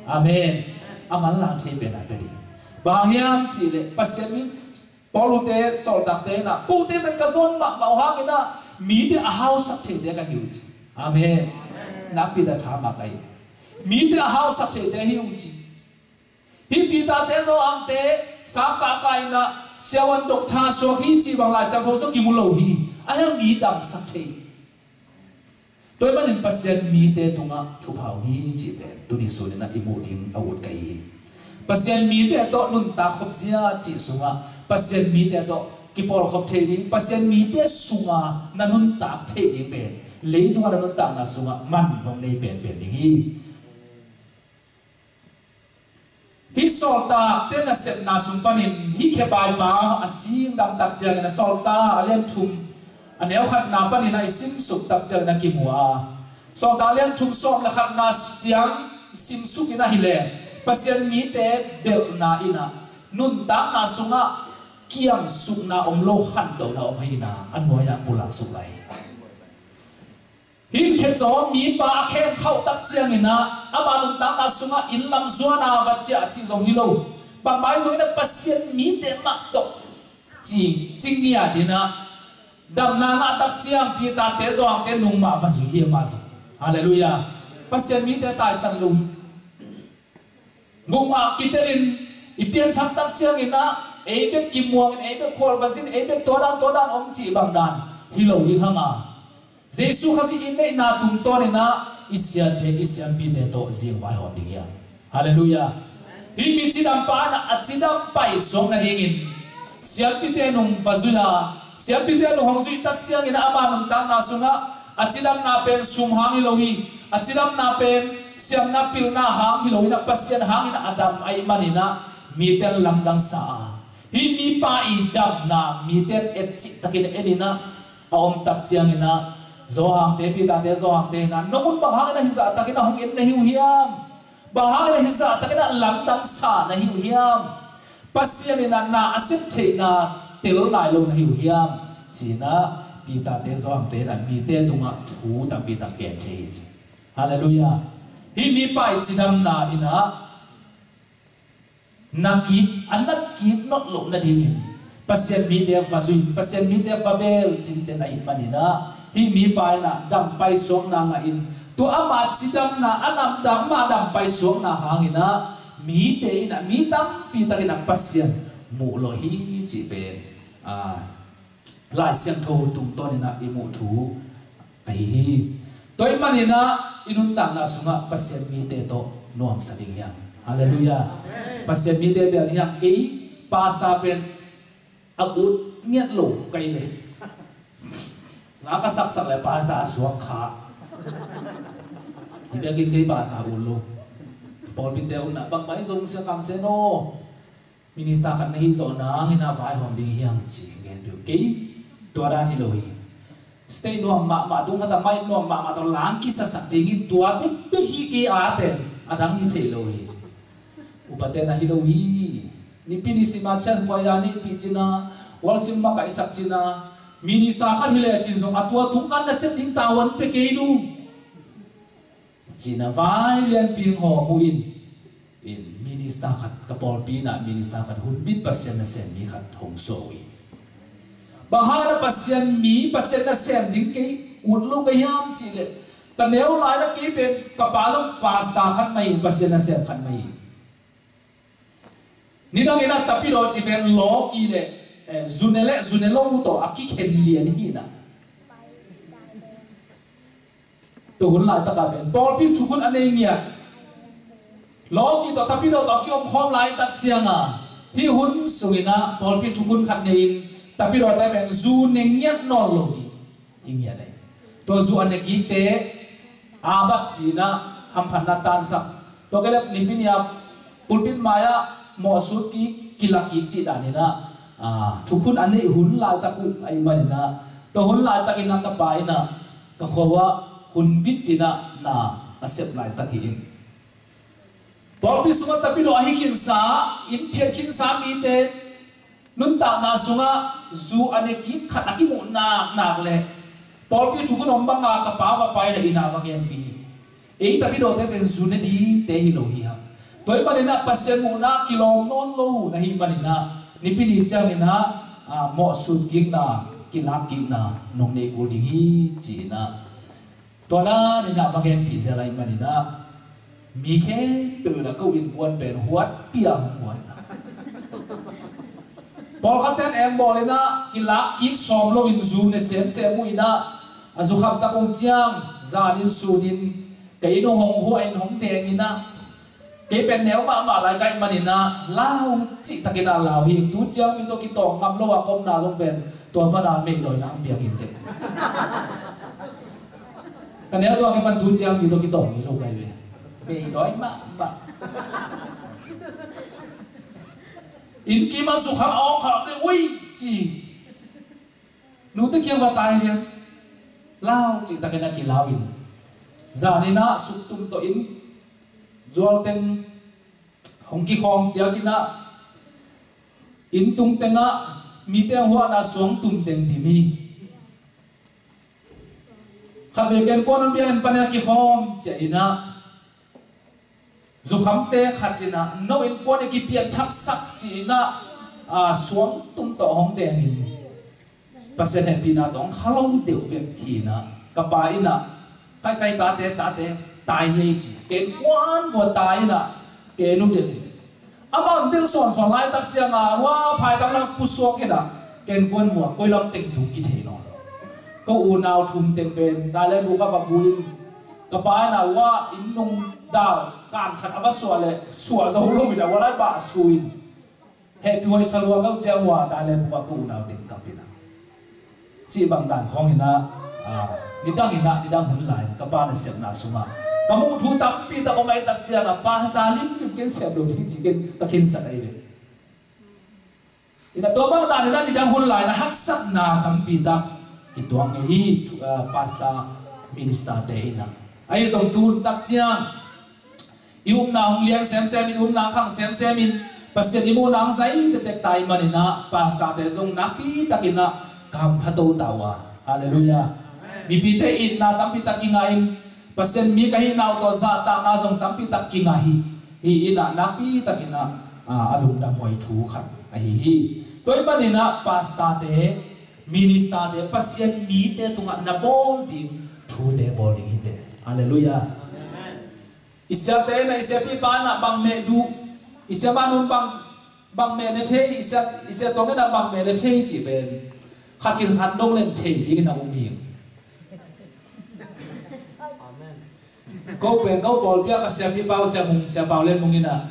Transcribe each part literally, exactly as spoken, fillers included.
Amen. A manlang thei pen a pia ding. Bang hang hiam cih leh Pasian min Paul ute sawltakte in ah, kote pen ka zawn mahmah uh hangin ah mite a hausak theite ka hi uh ci. Amen. Nakpi tak tha mah ka hi. Mite a hausak theite hi uh ci. Hih Peter-te, Johan-te sang kahkah in ah siavuan doctor suak hi cih bang Lai Siangtho sung kimu lo hi. A hang mi damsak thei. Tua ahih manin Pasian mite tungah thupha om hi cih pen tuni sunin ah i muh ding a ut ka hi hi. Pasian mite tawh nuntak khop zia cih sungah Pasian mite tawh kipawlkhop thei ding, Pasian mite sunga na nuntak thei ding pen leitungah na nuntakna sungah man hong nei penpen ding hi. Hih sawltakte nasepna sung panin hih khepaipa a cing dam tak ciangin a Sawltak a lian thum a neu khatna panin a i simsuk tak ciangin a kimu a, Sawltak a lian thum sawm le khatna ciang simsuk in ahih leh Pasian mite belhna in ah nuntakna sungah kiamsukna om lo, khantohna om hi in ah a nuai-ah pulak suk lai hi. Hih khezaw mipa a khengkhauh tak ciangin ah ama nuntakna sungah inn lam zuan a va ciah cih zong hi lo. Bangmah hi zongin ah Pasian mite mah tawh ci, ci ngiat in ah damna ngah tak ciang Peter-te, Johan-te nung mah va zui hi amah zong. Halleluiah. Pasian mite taisan lo. Guk mah kitelin i pianthak tak ciangin ah ei bek kimuangin, ei bek khualvazin, ei bek tua dan tua dan om cih bang dan hi lo ding hang a, Jesu Khazih i neihna tungtawnin ah i siate, i siampite tawh zing vaihawm ding hi a. Halleluiah. Hih mi cidampa in ah a cidam paisuak nadingin siampite nung va zui a, siampite nung hong zuih tak ciangin ah ama nuntakna sungah a cidamna pen sum hang hi lo hi. A cidamna pen siamna pilna hang hi lo in ah Pasian hangin ah a dam ahih manin ah mite in lamdang sa a, hih mipa i damna mite in et cihtakin en in ah a om tak ciangin ah Johan-te, Peter-te, Johan-te in ah, nong un bang hangin ah hih zahtakin ah hong en na hi uh hiam? Bang hangin ah hih zahtakin ah lamdang sa na hi uh hiam? Pasian in ah na a sep theihna tel nai lo na hi uh hiam? Ci-in ah Peter-te, Johan-te in ah mite tungah thu tampi tak gen thei hi ci. Halleluiah. Hih mipa i cidamna in ah na kik, a na kik not loh nadingin Pasian mite va zui, Pasian mite va beel cinten ahih manin ah hih mipa in ah dam paisuakna ngah in, tua ama cidamna, a namdang, ama dam paisuakna hangin ah mite in ah, mi tampi takin ah Pasian muh lawh hi cih pen, ah, Lai Siangtho tungtawnin ah i muh thu ahi hi. Tua ahih manin ah i nuntakna sungah Pasian mite tawh nuamsa ding hi hang. Halleluiah. Pasian mite bel hi hang. Kei pastor pen a ut ngiat lo ka hi ve. Nga ka saksak le pastor a suak kha. Hi biakin kei pastor ut lo. Pawlpite utna bangmah hi zong sia kam se no. Minister khat na hi zawh nangin a vaihawm ding hi hang ci ngen peuh kei. Tua dan hi lo hi. State nuam mahmah tung khat a mic nuam mahmah tawh lang kisasak dingin tua bekbek hi kei a pen a dang hi thei lo hi. Upate na hi lo hi. Nipi ni sima chance buai a neihpih cina, worship makaihsak cina, minister khat hi lecin zong a tua tung kan na set ding tavuan pe kei nu. Cina vai lianpi hong hawm uh in, in minister khat, ka pawlpi in ah minister khat hunbit Pasian nasem mi khat hong suah uh hi. Bang hang na Pasian mi, Pasian nasem ding kei ut lo ka hiam cih leh, ka neu lai na kei pen ka pa lo pastor khat mah hi, Pasian nasem khat mah hi. Nidangin a tapidaw ci pen lawki le, eh, zune le zune lo tawh a kikhen lian hi na. Tua hun laitaka pen pawlpi thukhun a nei ngiat. Lawki tawh tapidaw tawh a kiomkhawm laitak cianga hih hun sungin a pawlpi thukhun khat nei-in tapidawte pen zu ne ngiat nawn lo ding. Hi ngiat ei. Tua zu a ne kikte a bat cina hamphatna tansak. Tua kelep nipi nia pulpit mai-ah mawhsut kik, kilak kik cih danin a, a, thukhun a neih hun laitak uh ahih manin a, tua hun laitakin a ka pa in a ka khua-ah hun bitin a na a sep laitak hi in. Pawlpi sungah tapidaw ahi khinsa, inn phiat khinsa mite nuntakna sungah zu a ne kik khat a kimuh naknak le pawlpi thukhun om banga ka pa va paina inn ah va genpih hi. Ei tapidawte pen zu ne dingte hi lo hi hang. Tua ahih manin ah Pasian muhna kilawm nawn lo na hih manin ah Nipi ni ciangin ah, ah, mawhsut kikna, kilak kikna nong nei kul ding hi ci-in ah, tua dan in ah va genpih zel ahih manin ah mi khempeuh in ah ko innkuan pen huatpi a hong hua hi ta. Pawlkhatte in ah en bawl in ah kilak kik sawm loin zu ne semsem uh in ah, a zu kham tak uh ciang zanin sunin ka inn uh hong hua in hong deng in ah, kei pen neu mahmah lai ka hih manin ah lau cih takin ah lau hi. Tu ciang mi tawh kitawng ngam lo a ka omna zong pen tua pan a meidawina hong piang hi inteh. Ka neu tuak hi pan tu ciang mi tawh kitawng hi lo ka hi ve. Meidawi mahmah. Inn kim a zu kham a awng kham le ui ci. Nute kiang va tai lian. Lau cih takin a kilau in, zanin ah suktum tawh in zual teng hong kikhawm ciangin ah inn tung tengah mite hong huahna suang tum teng dim hi. Khatvei ken kuan hong biakinn panin a kikhawm ciangin ah zukhamte khat in ah no innkuan i kipianthaksak ci-in ah, a, suang tum tawh hong deng in Pasian hehpihna tawh hong kha lo deuh bek hi in ah, ka pa in ah kaikai tate, tate tai ni ei ci. Ken kuan vua tai in ah ken uh deuh in. Amah hong delh suansuan laitak ciang a hua phaitam lam pusuak in ah ken kuan vua koi lam teng tung kithei nawn lo. Ko unau thum teng pen dai le bu ka va bu in, ka pa in ah hua inn nung dau kan khat a va suah le suah zo lo in ah hua lai bah su in, hehpih huai sa lua ka uh ciang hua dai le bu ka ko unau teng kap in ah, cih bang dan khawng in ah, a, nidang in ah, nidang hun lai in ka pa nasepna sungah ka muh thu tampi tak om ahih tak ciang a, pastor limlim ken sep lo ding ci ken ka khinsak ahi ve. In ah tua bang dan in ah nidang hun lai in ah haksatna tampi tak kituak ngei hi, thu, a, pastor, minister te in ah. Ahi zong tu hun tak ciang i upna hong lian semsem in, upna hong khang semsem in, Pasian i muhna hong zai tektek ta ahih manin ah pastorte zong nakpi takin ah ka hampha to ta uh a. Halleluiah. Mipite itna tampi tak kingah in, Pasian mi ka hihna uh tawh zahtakna zong tampi tak kingah hi. Hi in ah nakpi takin ah, a, a lungdam huai thu khat ahi hi. Tua ahih manin ah pastorte, ministerte, Pasian mite tungah na bawl ding thute bawl ding hi teh. Halleluiah. I siate in ah, i siapipa in ah bang meh duh, i siamanu in bang, bang meh ne thei, i sia, i sia tuang in ah bang meh ne thei cih pen khat kil khat dong len thei dingin a um hi. Ko pen ko pawlpi ah ka siapipa uh, Sia Mung, Sia Pau Len Mung in ah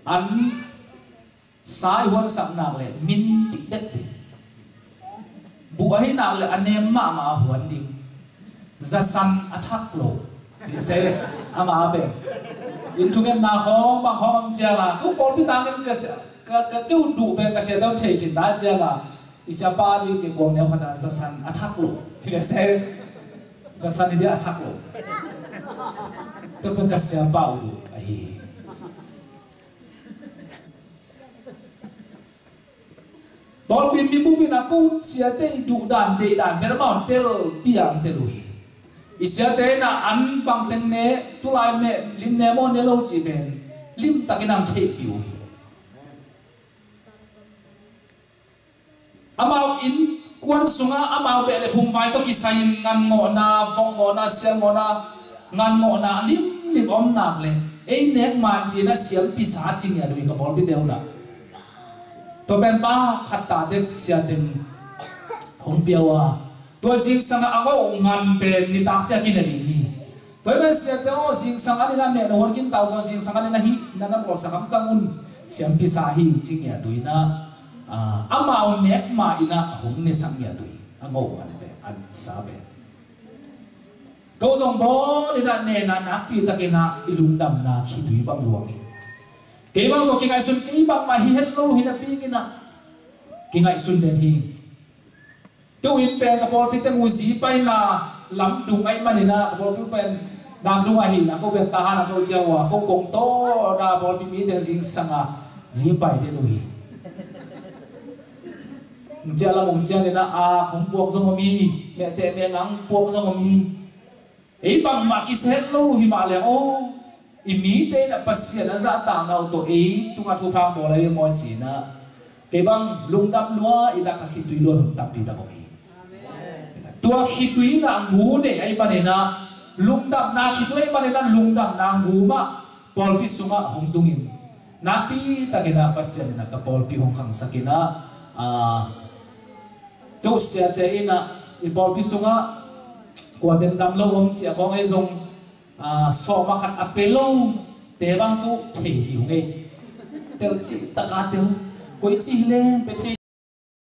an sa i huansak nak leh min dikdek ding. Buh ahi nak leh a nem mahmah a huan ding. Zasan a thak lo. Ni se, ama a pen. Inn thungetna khawng bang khawng ang ciang a, ko pawlpi tangin ka sia, ka, ka keu duh pen ka sia tawh thei khin ta ciang a, i siapa ding ci kuang neu khat a zasan a thak lo. Ni se, zasan i dia a thak lo. Tua pen ka siapa uh duh ahi hi. Pawlpi mibup in a ko siate i duhdan deihdan pen amau tel piang tel uh hi. I siate in a an bangteng ne, tulai meh lim ne maw ne lo cih pen limtakin ang theihpih uh hi. Amau innkuan sungah amau beh le phungvai tawh kisai in ngangawhna, vokngawhna, sialngawhna, ngangawhna a limlim om nak leh ei nek man ci-in a siampisa ci ngiat uh hi ka pawlpite uh lah. Tua pen pa khat ta dek siateng hong pia uh a, tua zingsang a a ngawh ngan pen nitak ciang a kine ding hi. Tua hi pen siate aw, zingsang an in a meh na huan khin ta uh zaw, zingsang an in a hih na na bawlsak hamtang un, siampisa hi ci ngiat uh in a, ah, amau nek ma in a hong nesak ngiat uh hi. A ngawh ngan pen, an sa pen. Ko zong bawl in a nena nakpi takin a i lungdamna khit uh hi bang luang hi. Kei bang zong kingaihsun kei bangmah hi het lo hi napi in a kingaihsun den hi. Keu in pen ka pawlpi teng uh zi paina lam dung ahih manin a ka pawlpi pen nang dung ahih na ko pen Tahan a ko ciang uh a ko kong tawh na pawlpi mi teng zingsang a zi pai den uh hi. Cia lam ong ciangin a ak hong puak zong om hi. Mehteh mehnga hong puak zong om hi. Ei bangmah kisia het lo hi mah leh aw, i mite in ah Pasian a zahtakna uh tawh ei tungah thupha bawl ahi maw ci-in ah, kei bang lungdam lua in ah ka khitui luat hun tampi tak om hi. Tua khitui in ah ngu nei ahih manin ah, lungdamna khitui ahih manin ah lungdamna ngu mah pawlpi sungah hong tungin, nakpi takin ah Pasian in ah ka pawlpi hong khangsak in ah, ah, ka u siate in ah i pawlpi sungah kua den dam lo om ci-a khawng ei zong, ah, sawm a khat a pia lo te bang ko thei hi hong ei. Tel cih taka tel. Koi ci hi leng pia thei